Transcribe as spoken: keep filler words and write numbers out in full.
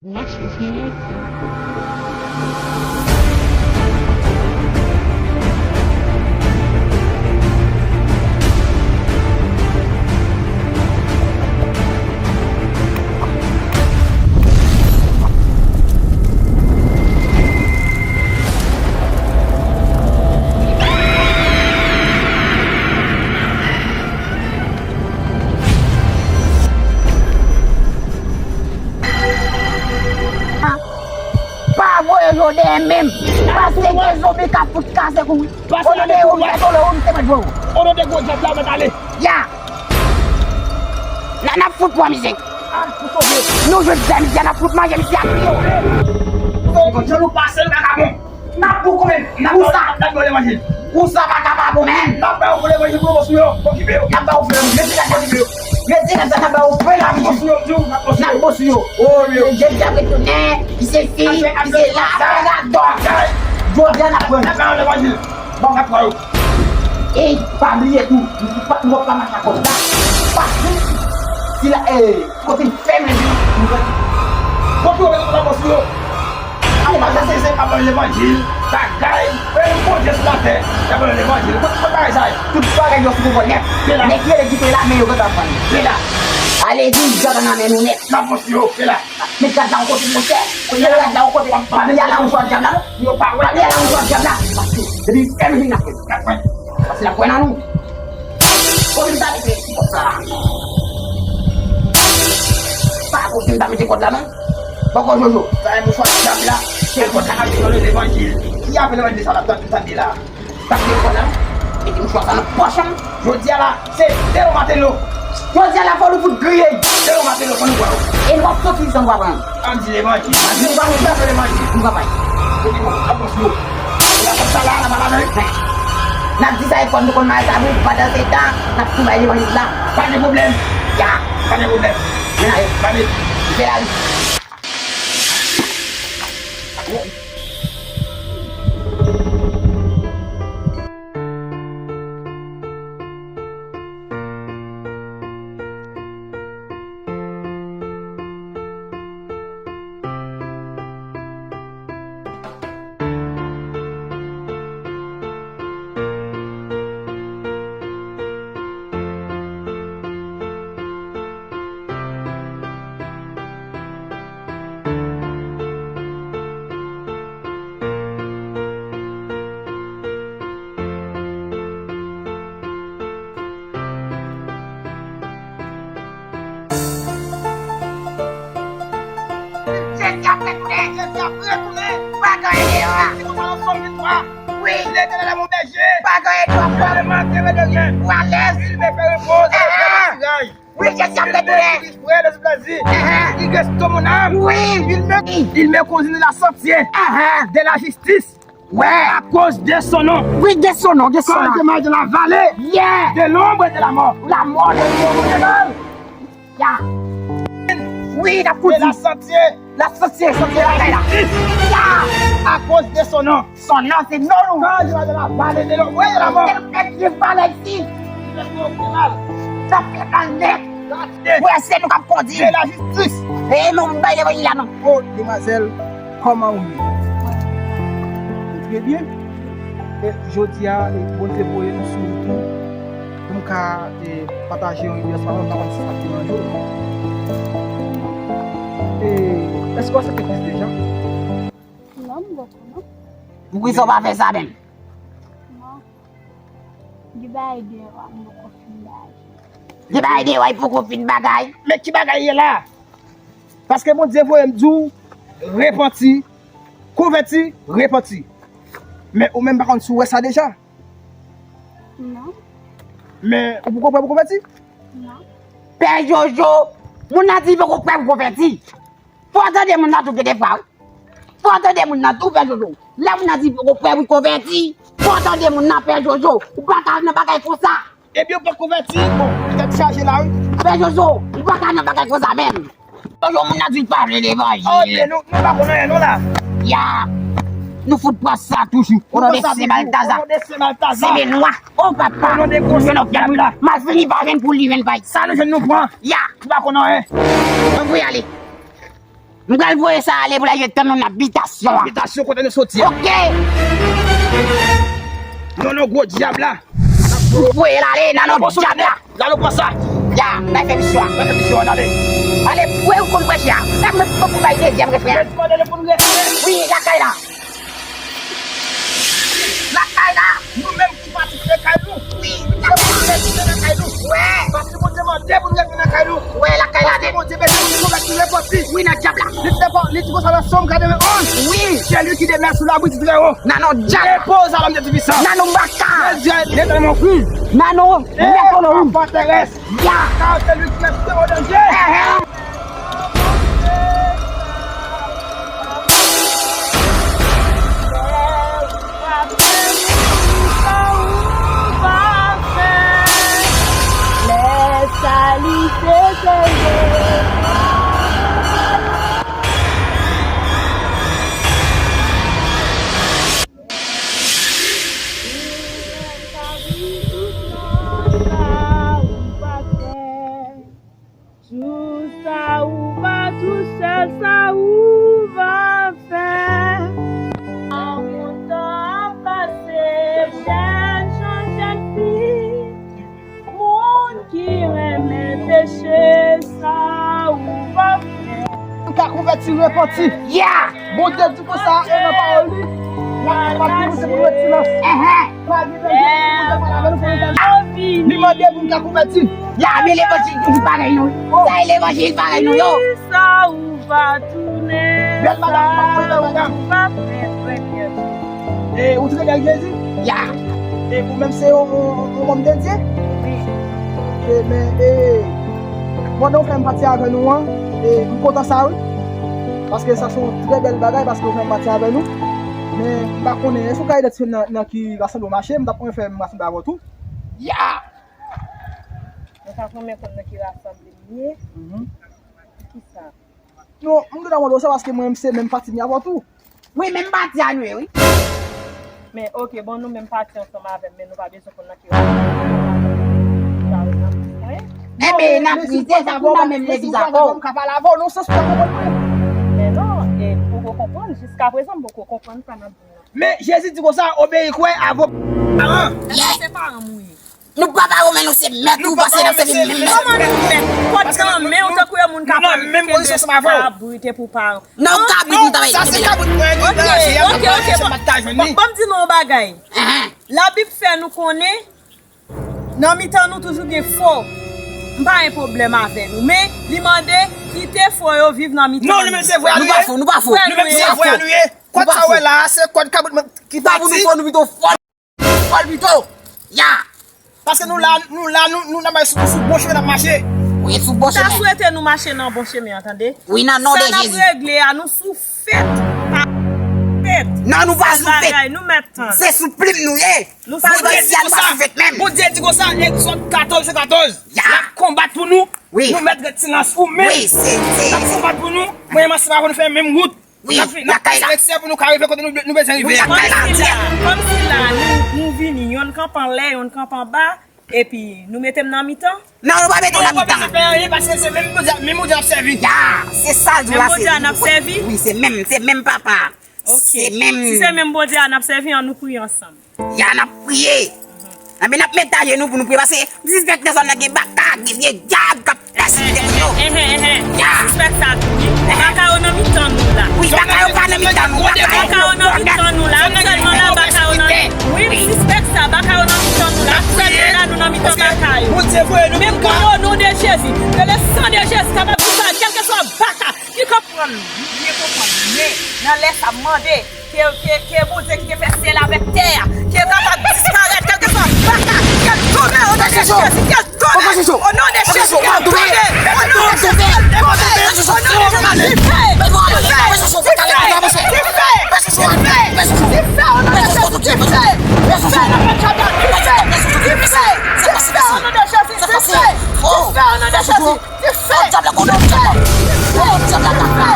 Next is here. Pa voye je w dèyè menm. Paske gen zonbi k ap fout kase kou wi. Pase nan de kou. O non de gwo dyab la, w mèt ale. Ya. N a, n ap fout pran misye. Nou jwenn zam misye, n ap fout manje misye ak pye. Jan nou pase l, vagabon. N ap boukou menm. N ap boukou. N ap ba w levanjil. Ou sa pa ka pa bon menm. N ap ba w levanjil pou w sou yo. Okipe yo. N ap ba w fè yo. Mete la okipe yo. Mete la sa n ap ba w fè la. N ap sou yo, m di w, n ap sou yo. N ap sou yo. O yo. Jèn jan retounen, li se fi, li se la, fè la dò. Jodi a n ap pran. N ap ba w levanjil. Bon, n ap pran yo. Ey, pa bliye tou, nou pa, nou pa mache ak kòb la. Paske, si la, eh, kote l fèmen, nou pran. Kote w mete kòb la sou yo? Ay, pa sa se, se pa levanjil, bagay, fè yon Bondye sou latè, y ap pran levanjil. Kote, kote bagay sa yo? Tout bagay yo sou kontwòl nèt. Nèg ki rele ki te la, men yo gentan pran. Vin la. Ale, di, Jòdan nan men nou nèt. N ap pran sou yo, vin la. Met gad la yon kote, monchè. Kote gad la yon kote. Pa vin la yon jwèt dyab la, non. Yo pa wè. Pa vin la yon jwèt dyab la. Paske depi fèm vin nan fèm. Paske l ap wè nan nou. Kote m ta mete kòb sa la? Pa kote m ta mete kòb la, non. Poko Jojo. Sa e mouchwa dyab la. Se kòb la k ap jwenn levanjil. Ki afè levanjil sa l ap tande la? Sa k te fè la, mete mouchwa sa nan pòch an. Jodi a la, se delo matelo. Jodi a la, fò nou fout griye. Delo matelo, fò nou pran yo. E nou ap soti san nou pa pran. Ann di levanjil. Ann di nou pa pran levanjil. Nou pa bay. Kote nou ap pran sou yo. E la kòb sa la, n ap al avè l. N ap di sa e kòb nou konn mare sa pou pandan se tan, n ap tou bay levanjil la. Pa gen pwoblèm. Ya. Pa gen pwoblèm. Men ale. Ba men. Fè la wi. Jezi ap retounen. Jezi ap retounen. Bagay deyò a. Wi. L'Éternel est mon berger. Bagay deyò a. Je ne manquerai de rien. Ou alèz. Il me fait reposer dans les pâturages. Wi, Jezi ap retounen. Près de ses plaisirs. Il restaure mon âme. Wi. Il me, il me conduit dans la sentier de la justice. Wè. À cause de son nom. Wi, de son nom, de son nom. Quand je marche dans la vallée de l'ombre de la mort. La mort de l'ombre de la mort. Ya. Wi, n ap kouri. De la sentier. N ap sentier, sentier bagay la. Ya. À cause de son nom. Son non, se non nou. Quand je marche dans la vallée de l'ombre de la mort. Nèg ki pale isi. N ap fè mal nèt. Wè, se nou k ap kondi. De la justice. E nou bay levanjil la non. Oh, demwazèl, kòman ou ye? Ou trè byen? E jodi a, e, Bondye voye nou sou wout ou pou m ka, e, pataje yon ide ansanm avè w, m pa konn si sa ap deranje w. E, èske w aksepte Kris deja? Non, m poko non. Poukisa w pa fè sa menm? Non. Gen bagay deyò a m poko fin bagay. Gen bagay deyò a li poko fin bagay. Men ki bagay ye la? Paske Bondye voye m di w, repanti, konvèti, repanti. Men ou menm pa konn si w wè sa deja? Non. Men ou poko prè pou konvèti? Non. Pè Jojo, moun nan di li poko prè pou konvèti. Fò w tande moun nan tou gen de fwa wi. Fò w tande moun nan tou, Pè Jojo. Lè moun nan di li poko prè pou l konvèti, fò w tande moun nan, Pè Jojo. Ou pa ka nan bagay konsa. Ebyen, ou pa konvèti? Bon, tèt chaje la wi. Pè Jojo, ou pa ka nan bagay konsa menm. Jojo, moun nan di l pa vle levanjil. Oh, men nou, nou pa konn anyen non la. Ya. Nou fout pran sa toujou. O non de Sen Baltaza. O non de Sen Baltaza. Sen Benwa. O papa. O non de gwo Sen Baltaza. M al fini pa jwenn pou li menm bay. Sa nou jwenn nou pran. Ya. Nou pa konn anyen. Ann voye ale. M pral voye sa ale pou l al ret tann nou nan bitasyon an. Bitasyon kote nou soti a. Oke! Non, non, gwo dyab la. M voye l ale nan non dyab la. Lalo pran sa. Ya, n al fè misyon an. N al fè misyon an, ale. Ale, voye ou konn prèche a. Sa mwen pou bay dezyèm refren an. Wi, lakay la. Lakay la. Nou menm ki pati lakay nou. Wi. Se pou nou retounen lakay nou. Wi. Paske Bondye mande pou nou retounen lakay nou. Wi, lakay la. Paske Bondye bezwen pou nou retounen repoti. Wi, nan dyab la. Li te pa, li di konsa nan Sòm katreven onz. Wi. C'est lui qui demeure sous l'abri du Très-Haut. Nan non dyab la. Repose à l'homme de Tout-Puissant. Nan non baka. Nan non, nan non, forteresse. Ya. Car c'est lui qui est en danger. Tou sa ou va, tou sèl sa ou va fè. An montan ap pase, jèn jan, jèn fi, moun ki renmen peche, sa ou va fè. Ou ka konvèti, repanti. Yeah! Bondye di konsa, e nan pawòl li, pa gen moun se pou nou ret silans. Pa gen moun se pou nou pale avè nou pou nou tande. Li mande pou nou ka konvèti. Ya, men levanjil toujou parèy nou. Sa e levanjil parèy nou yo. Sa ou va tounen, bèl madanm, sa ou va fè. E, ou trè byen ak Jezi? Ya. E ou menm se yon, yon, yon, yon nonm de Dye? Wi. E, men, e, pandan ou fè m pati avè nou an, e, m kontan sa, wi. Paske sa se yon trè bèl bagay, paske ou fè m pati avè nou. Men, m pa konnen, èske ou ka idantifye m nan, nan ki rasanble w mache? M t ap renmen fè m rasanble avè w tou. Ya! Mwen t ap renmen konn nan ki rasanble m ye. Mhm. Kisa? Non, m gentan mande w sa paske mwen, se menm pati m ye avè w tou. Wi, menm pati a nou ye, wi. Men, oke, bon, nou menm pati ansanm avè m, men nou pa bezwen konn nan ki rasanble m ye. Sa ou nan plis mwen. Enben, n ap priye, se pou nan menm legliz avè w. M ka pale avè w, non, sans ou pa konprann mwen. Men non, e, m poko konprann, jiskaprezan, m poko konprann sa n ap di m nan. Men, Jezi di konsa, obeyi kwè, avè paran. Èske se paran m ou ye? Nou pa paran, men nou se mèt ou, paske n ap sèvi menm mèt. Kòman nou mèt? Kòd nan men w tankou yon moun k ap kenbe kabrit epi pou paran. Non, kabrit nou travay. Sa se kabrit mwen, li nan raje a, mwen pa se mwen k ta jwenn li. Bon, ban m di nou yon bagay. Labib fè nou konnen, nan mitan nou toujou gen fo. M pa gen pwoblèm avè nou, men li mande kite fo yo viv nan mitan nou. Non, nou menm se vòyè nou ye. Nou pa fo, nou pa fo. Nou menm se vòyè nou ye. Kòd sa w wè la a, se kòd kabrit mwen ki pati. Fò nou pito fò. Fò l pito. Ya. Paske nou la, nou la, nou, nou nan bay sou, sou bon chemen n ap mache. Wi, sou bon chemen. M ta swete nou mache nan bon chemen an, tande. Wi, nan non de Jezi. Sa n ap regle a, nou sou fèt. Pa fèt. Non, nou pa sou fèt. Bagay, nou mèt tann. Se sou plim nou ye. Nou pa sou fèt menm. Bondye di konsa, Egzòd katòz, vèsè katòz. Ya. L ap konbat pou nou. Wi. Nou mèt ret silans ou menm. Wi, se, se. L ap konbat pou nou. Mwen menm ansanm avè nou fè menm wout. Wi, lakay la. N ap fè eksprè pou nou ka rive kote nou, nou bezwen rive a. Kòmsi la, kòmsi la, nou, nou vini, yonn kanpe anlè, yonn kanpe anba, epi nou mete m nan mitan? Non, nou pa mete w nan mitan. Non, nou pa bezwen fè anyen, paske se menm Bondye, menm Bondye n ap sèvi. Ya, se sa l di w la, se menm Bondye n ap sèvi? Wi, se menm, se menm papa. Oke. Se menm. Si se menm Bondye a n ap sèvi, an nou priye ansanm. Ya, n ap priye. Anben, n ap met ajenou pou nou priye, paske m sispèk nan zòn nan gen baka, gen vye dyab k ap pèsekite moun yo. Enhen, enhen. Ya. M sispèk sa tou, wi. Baka yo nan mitan nou la. Wi, baka yo pa nan mitan nou, baka yo nan mitan nou la. Aktyèlman la, baka yo nan, wi, m sispèk sa, baka yo nan mitan nou la. Aktyèlman la, nou nan mitan baka yo. Men kounye a, o non de Jezi, ke le san de Jezi kapab disparèt, kèlkeswa baka ki konprann, nou byen konprann, men nan lè sa, m mande ke, ke, ke Bondye ki te fè syèl avèk tè a, ke l kapab disparèt, kèlkeswa baka, ke l tonbe, o non de Jezi, ke l tonbe, o non de Jezi, ke l tonbe, o non de Jezi, ke l tonbe, o non de Jezi, dife, dife, dife, dife, o non de Jezi, dife, dife, dife, o non de Jezi, dife, dife, o non de Jezi. Dife! Dife! Dife! Dife!